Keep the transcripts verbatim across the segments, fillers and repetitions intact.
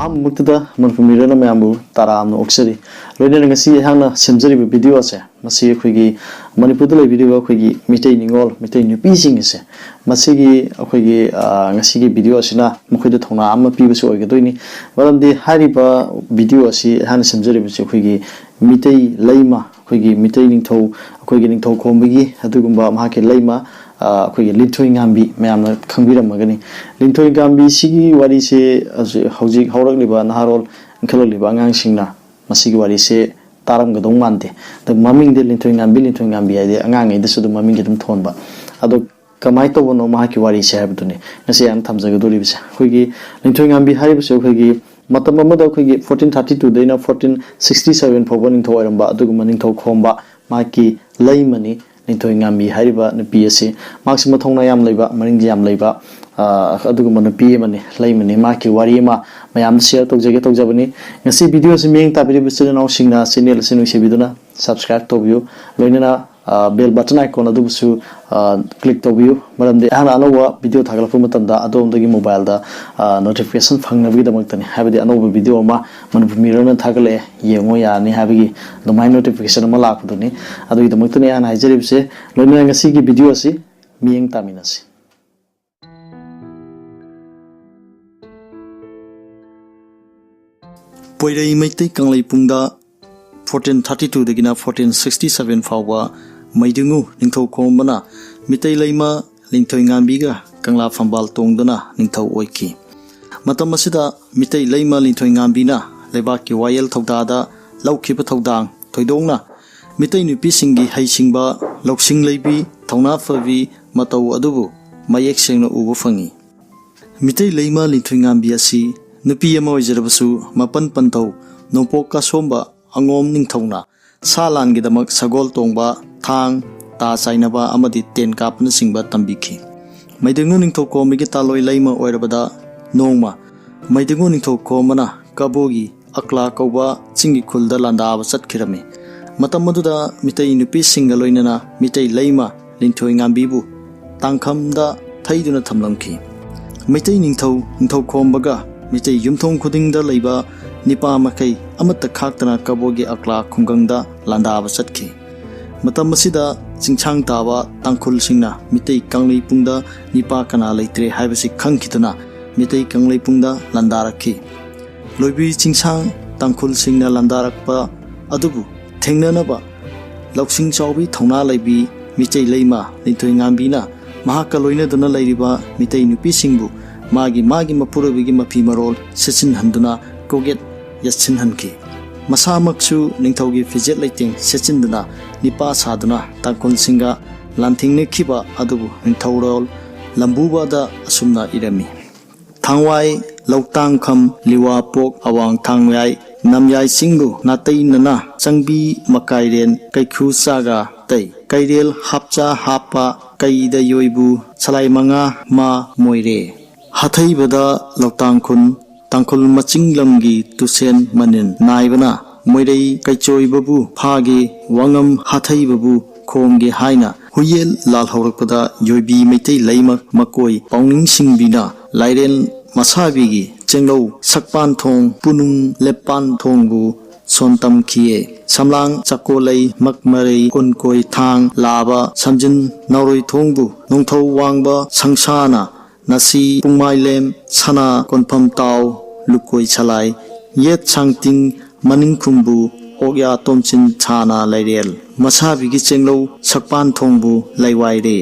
ꯑꯍꯥꯟꯕꯃꯛꯇꯗ ꯃꯅꯤꯄꯨꯔ ꯃꯤꯔꯣꯟ ꯃꯌꯥꯝꯕꯨ ꯇꯔꯥꯝꯅ ꯑꯣꯛꯆꯔꯤ꯫ ꯂꯣꯏꯅꯅ ꯉꯁꯤ ꯑꯩꯍꯥꯛꯅ ꯁꯦꯝꯖꯔꯤꯕ ꯚꯤꯗꯤꯑꯣ ꯑꯁꯦ, ꯃꯁꯤ ꯑꯩꯈꯣꯏꯒꯤ ꯃꯅꯤꯄꯨꯔꯗ ꯂꯩꯕꯤꯔꯤꯕ ꯑꯩꯈꯣꯏꯒꯤ ꯃꯤꯇꯩ ꯅꯤꯉꯣꯜ, ꯃꯤꯇꯩ ꯅꯨꯄꯤꯁꯤꯡ ꯑꯁꯦ, ꯃꯁꯤꯒꯤ ꯑꯩꯈꯣꯏꯒꯤ, ꯑ, ꯉꯁꯤꯒꯤ ꯚꯤꯗꯤꯑꯣ ꯑꯁꯤꯅ ꯃꯈꯣꯏꯗ ꯊꯧꯅꯥ ꯑꯃ ꯄꯤꯕꯁꯨ ꯑꯣꯏꯒꯗꯣꯏꯅꯤ꯫ ꯃꯔꯝꯗꯤ ꯍꯥꯏꯔꯤꯕ ꯚꯤꯗꯤꯑꯣ ꯑꯁꯤ ꯑꯩꯍꯥꯛꯅ ꯁꯦꯝꯖꯔꯤꯕꯁꯤ ꯑꯩꯈꯣꯏꯒꯤ ꯃꯤꯇꯩ ꯂꯩꯃ, ꯑꯩꯈꯣꯏꯒꯤ ꯃꯤꯇꯩ ꯅꯤꯡꯊꯧ, ꯑꯩꯈꯣꯏꯒꯤ ꯅꯤꯡꯊꯧ ꯈꯣꯝꯕꯒꯤ, ꯑꯗꯨꯒꯨꯝꯕ ꯃꯍꯥꯛꯀꯤ ꯂꯩꯃ, ꯑ, ꯑꯩꯈꯣꯏꯒꯤ ꯂꯤꯟꯊꯣꯏ ꯉꯥꯝꯕꯤ, ꯃꯌꯥꯝꯅ ꯈꯪꯕꯤꯔꯝꯃꯒꯅꯤ꯫ ꯂꯤꯟꯊꯣꯏ ꯉꯥꯝꯕꯤꯁꯤꯒꯤ ꯋꯥꯔꯤꯁꯦ ꯍꯧꯖꯤꯛ, ꯍꯧꯖꯤꯛ ꯍꯧꯔꯛꯂꯤꯕ ꯅꯍꯥꯔꯣꯜ, ꯏꯟꯈꯠꯂꯛꯂꯤꯕ ꯑꯉꯥꯡꯁꯤꯡꯅ ꯃꯁꯤꯒꯤ ꯋꯥꯔꯤꯁꯦ ꯇꯥꯔꯝꯒꯗꯧ ꯃꯥꯟꯗꯦ꯫ ꯑꯗꯣ ꯃꯃꯤꯡꯗꯤ ꯂꯤꯟꯊꯣꯏ ꯉꯥꯝꯕꯤ, ꯂꯤꯟꯊꯣꯏ ꯉꯥꯝꯕꯤ ꯍꯥꯏꯗꯤ ꯑꯉꯥꯡꯉꯩꯗꯁꯨ ꯑꯗꯨꯝ ꯃꯃꯤꯡꯁꯦ ꯑꯗꯨꯝ ꯊꯣꯟꯕ꯫ ꯑꯗꯣ ꯀꯃꯥꯏꯅ ꯇꯧꯕꯅꯣ ꯃꯍꯥꯛꯀꯤ ꯋꯥꯔꯤꯁꯦ ꯍꯥꯏꯕꯗꯨꯅꯤ ꯉꯁꯤ ꯑꯩꯅ ꯊꯝꯖꯒꯗꯧꯔꯤꯕꯁꯦ꯫ ꯑꯩꯈꯣꯏꯒꯤ ꯂꯤꯟꯊꯣꯏ ꯉꯥꯝꯕꯤ ꯍꯥꯏꯔꯤꯕꯁꯦ ꯑꯩꯈꯣꯏꯒꯤ ꯃꯇꯝ ꯑꯃꯗ ꯑꯩꯈꯣꯏꯒꯤ fourteen thirty two ꯗꯩꯅ fourteen sixty seven ꯐꯥꯎꯕ ꯅꯤꯡꯊꯧ ꯑꯣꯏꯔꯝꯕ ꯑꯗꯨꯒꯨꯝꯕ ꯅꯤꯡꯊꯧ ꯈꯣꯝꯕ ꯃꯍꯥꯛꯀꯤ ꯂꯩꯃꯅꯤ꯫ ꯂꯤꯟꯊꯣꯏ ꯉꯥꯝꯕꯤ ꯍꯥꯏꯔꯤꯕ ꯅꯨꯄꯤ ꯑꯁꯤ, ꯃꯍꯥꯛꯁꯤ ꯃꯊꯧꯅꯥ ꯌꯥꯝ ꯂꯩꯕ, ꯃꯔꯤꯡ ꯌꯥꯝ ꯂꯩꯕ, ꯑ, ꯑꯗꯨꯒꯨꯝꯕ ꯅꯨꯄꯤ ꯑꯃꯅꯤ, ꯂꯩꯃꯅꯤ꯫ ꯃꯍꯥꯛꯀꯤ ꯋꯥꯔꯤ ꯑꯃ ꯃꯌꯥꯝꯗ share ꯇꯧꯖꯒꯦ ꯇꯧꯖꯕꯅꯤ꯫ ꯉꯁꯤ ꯚꯤꯗꯤꯑꯣ ꯑꯁꯤ ꯃꯤꯠꯌꯦꯡ ꯇꯥꯕꯤꯔꯤꯕ ꯏꯆꯤꯜ ꯏꯅꯥꯎꯁꯤꯡꯅ channel ꯑꯁꯤ ꯅꯨꯡꯁꯤꯕꯤꯗꯨꯅ subscribe ꯇꯧꯕꯤꯌꯨ, ꯂꯣꯏꯅꯅ, ꯑ, bell button icon ꯑꯗꯨꯕꯨꯁꯨ, ꯑ, click ꯇꯧꯕꯤꯌꯨ꯫ ꯃꯔꯝꯗꯤ ꯑꯩꯍꯥꯛꯅ ꯑꯅꯧꯕ ꯚꯤꯗꯤꯑꯣ ꯊꯥꯒꯠꯂꯛꯄ ꯃꯇꯝꯗ ꯑꯗꯣꯝꯗꯒꯤ ꯃꯣꯕꯥꯏꯜꯗ, ꯑ, notification ꯐꯪꯅꯕꯒꯤꯗꯃꯛꯇꯅꯤ꯫ ꯍꯥꯏꯕꯗꯤ ꯑꯅꯧꯕ ꯚꯤꯗꯤꯑꯣ ꯑꯃ ꯃꯅꯤꯄꯨꯔ ꯃꯤꯔꯣꯟꯅ ꯊꯥꯒꯠꯂꯛꯑꯦ, ꯌꯦꯡꯉꯣ ꯌꯥꯔꯅꯤ ꯍꯥꯏꯕꯒꯤ ꯑꯗꯨꯃꯥꯏꯅ notification ꯑꯃ ꯂꯥꯛꯄꯗꯨꯅꯤ꯫ ꯑꯗꯨꯒꯤꯗꯃꯛꯇꯅꯤ ꯑꯩꯍꯥꯛꯅ ꯍꯥꯏꯖꯔꯤꯕꯁꯦ꯫ ꯂꯣꯏꯅꯅ ꯉꯁꯤꯒꯤ ꯚꯤꯗꯤꯑꯣ ꯑꯁꯤ ꯃꯤꯠꯌꯦꯡ ꯇꯥꯃꯤꯟꯅꯁꯤ꯫ ꯄꯣꯏꯔꯩ Meitei ꯀꯪꯂꯩꯄꯨꯡꯗ fourteen thirty two ꯗꯒꯤꯅ fourteen sixty seven ꯐꯥꯎꯕ ꯃꯩꯗꯤꯉꯨ ꯅꯤꯡꯊꯧ ꯈꯣꯝꯕꯅ ꯃꯤꯇꯩ ꯂꯩꯃ ꯂꯤꯡꯊꯣꯏ ꯉꯥꯝꯕꯤꯒ ꯀꯪꯂꯥ ꯐꯝꯕꯥꯜ ꯇꯣꯡꯗꯨꯅ ꯅꯤꯡꯊꯧ ꯑꯣꯏꯈꯤ꯫ ꯃꯇꯝ ꯑꯁꯤꯗ ꯃꯤꯇꯩ ꯂꯩꯃ ꯂꯤꯡꯊꯣꯏ ꯉꯥꯝꯕꯤꯅ ꯂꯩꯕꯥꯛꯀꯤ ꯋꯥꯌꯦꯜ ꯊꯧꯗꯥꯗ ꯂꯧꯈꯤꯕ ꯊꯧꯗꯥꯡ, ꯊꯣꯏꯗꯣꯛꯅ ꯃꯤꯇꯩ ꯅꯨꯄꯤꯁꯤꯡꯒꯤ ꯍꯩꯁꯤꯡꯕ, ꯂꯧꯁꯤꯡ ꯂꯩꯕꯤ, ꯊꯧꯅꯥ ꯐꯕꯤ ꯃꯇꯧ ꯑꯗꯨꯕꯨ ꯃꯌꯦꯛ ꯁꯦꯡꯅ ꯎꯕ ꯐꯪꯏ꯫ ꯃꯤꯇꯩ ꯂꯩꯃ ꯂꯤꯡꯊꯣꯏ ꯉꯥꯝꯕꯤ ꯑꯁꯤ ꯅꯨꯄꯤ ꯑꯃ ꯑꯣꯏꯖꯔꯕꯁꯨ, ꯃꯄꯟ ꯄꯟꯊꯧ ꯅꯣꯡꯄꯣꯛ ꯀꯥꯁꯣꯝꯕ ꯑꯉꯣꯝ ꯅꯤꯡꯊꯧꯅ ꯁꯥ ꯂꯥꯟꯒꯤꯗꯃꯛ ꯁꯒꯣꯜ ꯇꯣꯡꯕ, ꯊꯥꯡ, ꯇꯥ ꯆꯥꯏꯅꯕ ꯑꯃꯗꯤ ꯇꯦꯟ ꯀꯥꯞꯄꯅꯆꯤꯡꯕ ꯇꯝꯕꯤꯈꯤ꯫ ꯃꯩꯗꯤꯡꯉꯨ ꯅꯤꯡꯊꯧ ꯈꯣꯝꯕꯒꯤ ꯇꯥꯂꯣꯏ ꯂꯩꯃ ꯑꯣꯏꯔꯕꯗ ꯅꯣꯡꯃ ꯃꯩꯗꯤꯡꯉꯨ ꯅꯤꯡꯊꯧ ꯈꯣꯝꯕꯅ ꯀꯕꯣꯒꯤ ꯑꯀ꯭ꯂꯥ ꯀꯧꯕ ꯆꯤꯡꯒꯤ ꯈꯨꯜꯗ ꯂꯥꯟꯗꯥꯕ ꯆꯠꯈꯤꯔꯝꯃꯤ꯫ ꯃꯇꯝ ꯑꯗꯨꯗ ꯃꯤꯇꯩ ꯅꯨꯄꯤꯁꯤꯡꯒ ꯂꯣꯏꯅꯅ ꯃꯤꯇꯩ ꯂꯩꯃ ꯂꯤꯟꯊꯣꯏ ꯉꯥꯝꯕꯤꯕꯨ ꯇꯥꯡꯈꯝꯗ ꯊꯩꯗꯨꯅ ꯊꯝꯂꯝꯈꯤ꯫ ꯃꯩꯇꯩ ꯅꯤꯡꯊꯧ ꯅꯤꯡꯊꯧ ꯈꯣꯝꯕꯒ ꯃꯤꯇꯩ ꯌꯨꯝꯊꯣꯡ ꯈꯨꯗꯤꯡꯗ ꯂꯩꯕ ꯅꯤꯄꯥ ꯃꯈꯩ ꯑꯃꯠꯇ ꯈꯥꯛꯇꯅ ꯀꯕꯣꯛꯀꯤ ꯑꯀꯂꯥ ꯈꯨꯡꯒꯪꯗ ꯂꯥꯟꯗꯥꯕ ꯆꯠꯈꯤ꯫ ꯃꯇꯝ ꯑꯁꯤꯗ ꯆꯤꯡꯁꯥꯡ ꯇꯥꯕ ꯇꯥꯡꯈꯨꯜꯁꯤꯡꯅ ꯃꯤꯇꯩ ꯀꯪꯂꯩꯄꯨꯡꯗ ꯅꯤꯄꯥ ꯀꯅꯥ ꯂꯩꯇ꯭ꯔꯦ ꯍꯥꯏꯕꯁꯤ ꯈꯪꯈꯤꯗꯨꯅ ꯃꯤꯇꯩ ꯀꯪꯂꯩꯄꯨꯡꯗ ꯂꯥꯟꯗꯥꯔꯛꯈꯤ꯫ ꯂꯣꯏꯕꯤ ꯆꯤꯡꯁꯥꯡ ꯇꯥꯡꯈꯨꯜꯁꯤꯡꯅ ꯂꯥꯟꯗꯥꯔꯛꯄ ꯑꯗꯨꯕꯨ ꯊꯦꯡꯅꯅꯕ ꯂꯧꯁꯤꯡ ꯆꯥꯎꯕꯤ ꯊꯧꯅꯥ ꯂꯩꯕꯤ ꯃꯤꯇꯩ ꯂꯩꯃ ꯂꯤꯟꯊꯣꯏꯉꯥꯝꯕꯤꯅ ꯃꯍꯥꯛꯀ ꯂꯣꯏꯅꯗꯨꯅ ꯂꯩꯔꯤꯕ ꯃꯤꯇꯩ ꯅꯨꯄꯤꯁꯤꯡꯕꯨ ꯃꯥꯒꯤ ꯃꯥꯒꯤ ꯃꯄꯨꯔꯣꯏꯕꯒꯤ ꯃꯐꯤ ꯃꯔꯣꯜ ꯁꯦꯠꯆꯤꯟꯍꯟꯗꯨꯅ ꯀꯣꯛꯌꯦꯠ ꯌꯦꯠꯁꯤꯟꯍꯟꯈꯤ꯫ ꯃꯁꯥꯃꯛꯁꯨ ꯅꯤꯡꯊꯧꯒꯤ ꯐꯤꯖꯦꯠ ꯂꯩꯇꯦꯡ ꯁꯦꯠꯆꯤꯟꯗꯨꯅ ꯅꯤꯄꯥ ꯁꯥꯗꯨꯅ ꯇꯥꯡꯈꯨꯜꯁꯤꯡꯒ ꯂꯥꯟꯊꯦꯡꯅꯈꯤꯕ ꯑꯗꯨꯕꯨ ꯅꯤꯡꯊꯧꯔꯣꯜ ꯂꯝꯕꯨꯕꯗ ꯑꯁꯨꯝꯅ ꯏꯔꯝꯃꯤ: ꯊꯥꯡꯋꯥꯏ, ꯂꯧꯇꯥꯡꯈꯝ, ꯂꯤꯋꯥꯄꯣꯛ, ꯑꯋꯥꯡ ꯊꯥꯡꯌꯥꯏ, ꯅꯝꯌꯥꯏ ꯆꯤꯡꯕꯨ ꯅꯥꯇꯩꯅꯅ ꯆꯪꯕꯤ ꯃꯀꯥꯏꯔꯦꯟ ꯀꯩꯈꯨ ꯆꯥꯒ ꯇꯩ꯫ ꯀꯩꯔꯦꯜ ꯍꯥꯞꯆꯥ ꯍꯥꯞꯄ ꯀꯩꯗ ꯌꯣꯏꯕꯨ ꯁꯂꯥꯏ ꯃꯉꯥ ꯃꯥ ꯃꯣꯏꯔꯦ꯫ ꯍꯥꯊꯩꯕꯗ ꯂꯧꯇꯥꯡ ꯈꯨꯟ ꯇꯥꯡꯈꯨꯜ ꯃꯆꯤꯡ ꯂꯝꯒꯤ ꯇꯨꯁꯦꯟ ꯃꯅꯤꯟ ꯅꯥꯏꯕꯅ ꯃꯣꯏꯔꯩ ꯀꯩꯆꯣꯏꯕꯕꯨ ꯐꯥꯒꯦ, ꯋꯥꯉꯝ ꯍꯥꯊꯩꯕꯕꯨ ꯈꯣꯡꯒꯦ ꯍꯥꯏꯅ ꯍꯨꯏꯌꯦꯜ ꯂꯥꯜꯍꯧꯔꯛꯄꯗ ꯌꯣꯏꯕꯤ ꯃꯩꯇꯩ ꯂꯩꯃ ꯃꯀꯣꯏ ꯄꯥꯎꯅꯤꯡ ꯁꯤꯡꯕꯤꯅ ꯂꯥꯏꯔꯦꯟ ꯃꯁꯥꯕꯤꯒꯤ ꯆꯦꯡꯂꯧ ꯁꯛꯄꯥꯟ ꯊꯣꯡ ꯄꯨꯅꯨꯡ ꯂꯦꯞꯄꯥꯟ ꯊꯣꯡꯕꯨ ꯁꯣꯟꯇꯝꯈꯤꯌꯦ꯫ ꯁꯝꯂꯥꯡ ꯆꯥꯀꯣꯂꯩ ꯃꯛꯃꯔꯩ ꯀꯨꯟꯀꯣꯏ ꯊꯥꯡ ꯂꯥꯕ ꯁꯝꯖꯤꯟ ꯅꯥꯎꯔꯣꯏ ꯊꯣꯡꯕꯨ ꯅꯣꯡꯊꯧ ꯋꯥꯡꯕ ꯁꯪꯁꯥꯅ ꯅꯥꯁꯤ ꯄꯨꯡꯃꯥꯏꯂꯦꯝ ꯁꯅꯥ ꯀꯣꯟꯐꯝ ꯇꯥꯎ ꯂꯨꯀꯣꯏ ꯁꯂꯥꯏ ꯌꯦꯠ ꯁꯥꯡꯇꯤꯡ ꯃꯅꯤꯡ ꯈꯨꯝꯕꯨ ꯑꯣꯛꯌꯥ ꯇꯣꯝꯆꯤꯟ ꯁꯥꯅ ꯂꯩꯔꯦꯜ ꯃꯁꯥꯕꯤꯒꯤ ꯆꯦꯡꯂꯧ ꯁꯛꯄꯥꯟ ꯊꯣꯡꯕꯨ ꯂꯩꯋꯥꯏꯔꯦ꯫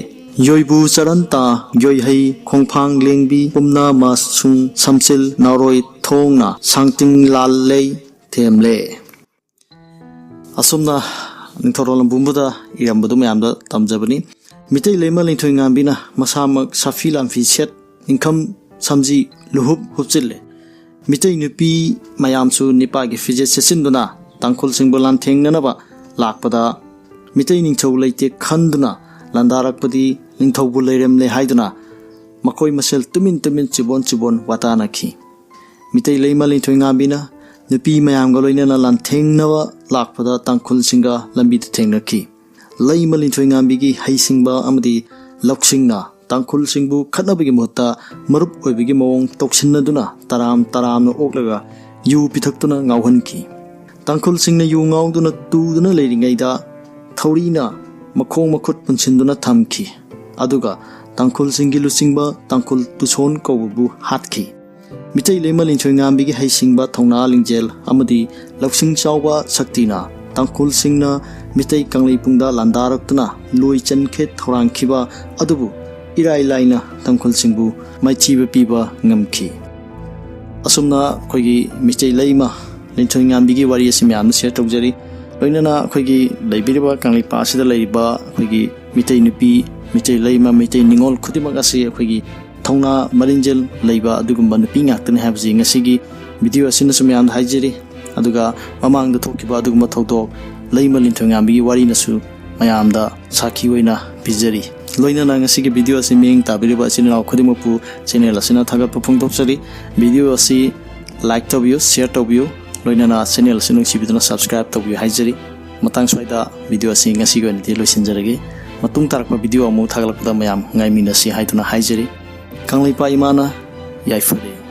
ꯌꯣꯏꯕꯨ ꯆꯔꯟꯇꯥ ꯌꯣꯏꯍꯩ ꯈꯣꯡꯐꯥꯡ ꯂꯦꯡꯕꯤ ꯄꯨꯝꯅ ꯃꯁꯨꯡ ꯁꯝꯆꯤꯜ ꯅꯥꯎꯔꯣꯏ ꯊꯣꯡꯅ ꯁꯥꯡꯇꯤꯡ ꯂꯥꯜꯂꯩ ꯊꯦꯝꯂꯦ꯫ ꯑꯁꯨꯝꯅ ꯅꯤꯡꯊꯧꯔꯣꯜ ꯂꯝꯕꯨꯝꯕꯗ ꯏꯔꯝꯕꯗꯨ ꯃꯌꯥꯝꯗ ꯇꯝꯖꯕꯅꯤ꯫ ꯃꯤꯇꯩ ꯂꯩꯃ ꯂꯤꯟꯊꯣꯏꯉꯥꯝꯕꯤꯅ ꯃꯁꯥꯃꯛ ꯁꯥꯐꯤ ꯂꯥꯟꯐꯤ ꯁꯦꯠ, ꯅꯤꯡꯈꯝ ꯁꯝꯖꯤ ꯂꯨꯍꯨꯞ ꯍꯨꯞꯆꯤꯜꯂꯦ꯫ ꯃꯤꯇꯩ ꯅꯨꯄꯤ ꯃꯌꯥꯝꯁꯨ ꯅꯤꯄꯥꯒꯤ ꯐꯤꯖꯦꯠ ꯁꯦꯠꯆꯤꯟꯗꯨꯅ ꯇꯥꯡꯈꯨꯜꯁꯤꯡꯕꯨ ꯂꯥꯟꯊꯦꯡꯅꯅꯕ ꯂꯥꯛꯄꯗ ꯃꯤꯇꯩ ꯅꯤꯡꯊꯧ ꯂꯩꯇꯦ ꯈꯟꯗꯨꯅ ꯂꯥꯟꯗꯥꯔꯛꯄꯗꯤ ꯅꯤꯡꯊꯧꯕꯨ ꯂꯩꯔꯝꯂꯦ ꯍꯥꯏꯗꯨꯅ ꯃꯈꯣꯏ ꯃꯁꯦꯜ ꯇꯨꯃꯤꯟ ꯇꯨꯃꯤꯟ ꯆꯤꯕꯣꯟ ꯆꯤꯕꯣꯟ ꯋꯥꯇꯥꯅꯈꯤ꯫ ꯃꯤꯇꯩ ꯂꯩꯃ ꯂꯤꯟꯊꯣꯏꯉꯥꯝꯕꯤꯅ ꯅꯨꯄꯤ ꯃꯌꯥꯝꯒ ꯂꯣꯏꯅꯅ ꯂꯥꯟꯊꯦꯡꯅꯕ ꯂꯥꯛꯄꯗ ꯇꯥꯡꯈꯨꯜꯁꯤꯡꯒ ꯂꯝꯕꯤꯗ ꯊꯦꯡꯅꯈꯤ꯫ ꯂꯩꯃ ꯂꯤꯟꯊꯣꯏꯉꯥꯝꯕꯤꯒꯤ ꯍꯩꯁꯤꯡꯕ ꯑꯃꯗꯤ ꯂꯧꯁꯤꯡꯅ ꯇꯥꯡꯈꯨꯜꯁꯤꯡꯕꯨ ꯈꯠꯅꯕꯒꯤ ꯃꯍꯨꯠꯇ ꯃꯔꯨꯞ ꯑꯣꯏꯕꯒꯤ ꯃꯑꯣꯡ ꯇꯧꯁꯤꯟꯅꯗꯨꯅ ꯇꯔꯥꯝ ꯇꯔꯥꯝꯅ ꯑꯣꯛꯂꯒ ꯌꯨ ꯄꯤꯊꯛꯇꯨꯅ ꯉꯥꯎꯍꯟꯈꯤ꯫ ꯇꯥꯡꯈꯨꯜꯁꯤꯡꯅ ꯌꯨ ꯉꯥꯎꯗꯨꯅ ꯇꯨꯗꯨꯅ ꯂꯩꯔꯤꯉꯩꯗ ꯊꯧꯔꯤꯅ ꯃꯈꯣꯡ ꯃꯈꯨꯠ ꯄꯨꯟꯁꯤꯟꯗꯨꯅ ꯊꯝꯈꯤ꯫ ꯑꯗꯨꯒ ꯇꯥꯡꯈꯨꯜꯁꯤꯡꯒꯤ ꯂꯨꯆꯤꯡꯕ ꯇꯥꯡꯈꯨꯜ ꯇꯨꯁꯣꯟ ꯀꯧꯕꯕꯨ ꯍꯥꯠꯈꯤ꯫ ꯃꯤꯇꯩ ꯂꯩꯃ ꯂꯤꯟꯊꯣꯏꯉꯥꯝꯕꯤꯒꯤ ꯍꯩꯁꯤꯡꯕ ꯊꯧꯅꯥ ꯂꯤꯡꯖꯦꯜ ꯑꯃꯗꯤ ꯂꯧꯁꯤꯡ ꯆꯥꯎꯕ ꯁꯛꯇꯤꯅ ꯇꯥꯡꯈꯨꯜꯁꯤꯡꯅ ꯃꯤꯇꯩ ꯀꯪꯂꯩꯄꯨꯡꯗ ꯂꯥꯟꯗꯥꯔꯛꯇꯨꯅ ꯂꯣꯏ ꯆꯟꯈꯦ ꯊꯧꯔꯥꯡꯈꯤꯕ ꯑꯗꯨꯕꯨ ꯏꯔꯥꯏ ꯂꯥꯏꯅ ꯇꯥꯡꯈꯨꯜꯁꯤꯡꯕꯨ ꯃꯥꯏꯊꯤꯕ ꯄꯤꯕ ꯉꯝꯈꯤ꯫ ꯑꯁꯨꯝꯅ ꯑꯩꯈꯣꯏꯒꯤ ꯃꯤꯇꯩ ꯂꯩꯃ ꯂꯤꯟꯊꯣꯏꯉꯥꯝꯕꯤꯒꯤ ꯋꯥꯔꯤ ꯑꯁꯤ ꯃꯌꯥꯝꯗ share ꯇꯧꯖꯔꯤ꯫ ꯂꯣꯏꯅꯅ ꯑꯩꯈꯣꯏꯒꯤ ꯂꯩꯕꯤꯔꯤꯕ ꯀꯪꯂꯩꯄꯥꯛ ꯑꯁꯤꯗ ꯂꯩꯔꯤꯕ ꯑꯩꯈꯣꯏꯒꯤ ꯃꯤꯇꯩ ꯅꯨꯄꯤ, ꯃꯤꯇꯩ ꯂꯩꯃ, ꯃꯤꯇꯩ ꯅꯤꯉꯣꯜ ꯈꯨꯗꯤꯡꯃꯛ ꯑꯁꯤ ꯑꯩꯈꯣꯏꯒꯤ ꯊꯧꯅꯥ ꯃꯔꯤꯡꯖꯦꯜ ꯂꯩꯕ ꯑꯗꯨꯒꯨꯝꯕ ꯅꯨꯄꯤ ꯉꯥꯛꯇꯅꯤ ꯍꯥꯏꯕꯁꯤ ꯉꯁꯤꯒꯤ video ꯑꯁꯤꯅꯁꯨ ꯃꯌꯥꯝꯗ ꯍꯥꯏꯖꯔꯤ꯫ ꯑꯗꯨꯒ ꯃꯃꯥꯡꯗ ꯊꯣꯛꯈꯤꯕ ꯑꯗꯨꯒꯨꯝꯕ ꯊꯧꯗꯣꯛ ꯂꯩꯃ ꯂꯤꯟꯊꯣꯏꯉꯥꯝꯕꯤꯒꯤ ꯋꯥꯔꯤꯅꯁꯨ ꯃꯌꯥꯝꯗ ꯁꯥꯈꯤ ꯑꯣꯏꯅ ꯄꯤꯖꯔꯤ꯫ ꯂꯣꯏꯅꯅ ꯉꯁꯤꯒꯤ video ꯑꯁꯤ ꯃꯤꯠꯌꯦꯡ ꯇꯥꯕꯤꯔꯤꯕ ꯏꯆꯤꯟ ꯏꯅꯥꯎ ꯈꯨꯗꯤꯡꯃꯛꯄꯨ channel ꯑꯁꯤꯅ ꯊꯥꯒꯠꯄ ꯐꯣꯡꯗꯣꯛꯆꯔꯤ꯫ Video ꯑꯁꯤ like ꯇꯧꯕꯤꯌꯨ, share ꯇꯧꯕꯤꯌꯨ, ꯂꯣꯏꯅꯅ channel ꯑꯁꯤ ꯅꯨꯡꯁꯤꯕꯤꯗꯨꯅ subscribe ꯇꯧꯕꯤꯌꯨ ꯍꯥꯏꯖꯔꯤ꯫ ꯃꯇꯥꯡ ꯁ꯭ꯋꯥꯏꯗ video ꯑꯁꯤ ꯉꯁꯤꯒꯤ ꯑꯣꯏꯅꯗꯤ ꯂꯣꯏꯁꯤꯟꯖꯔꯒꯦ꯫ ꯃꯇꯨꯡ ꯇꯥꯔꯛꯄ video ꯑꯃꯨꯛ ꯊꯥꯒꯠꯂꯛꯄꯗ ꯃꯌꯥꯝ ꯉꯥꯏꯃꯤꯟꯅꯁꯤ ꯍꯥꯏꯗꯨꯅ ꯍꯥꯏꯖꯔꯤ꯫ ꯀꯪꯂꯩꯄꯥꯛ ꯏꯃꯥꯅ ꯌꯥꯏꯐꯔꯦ꯫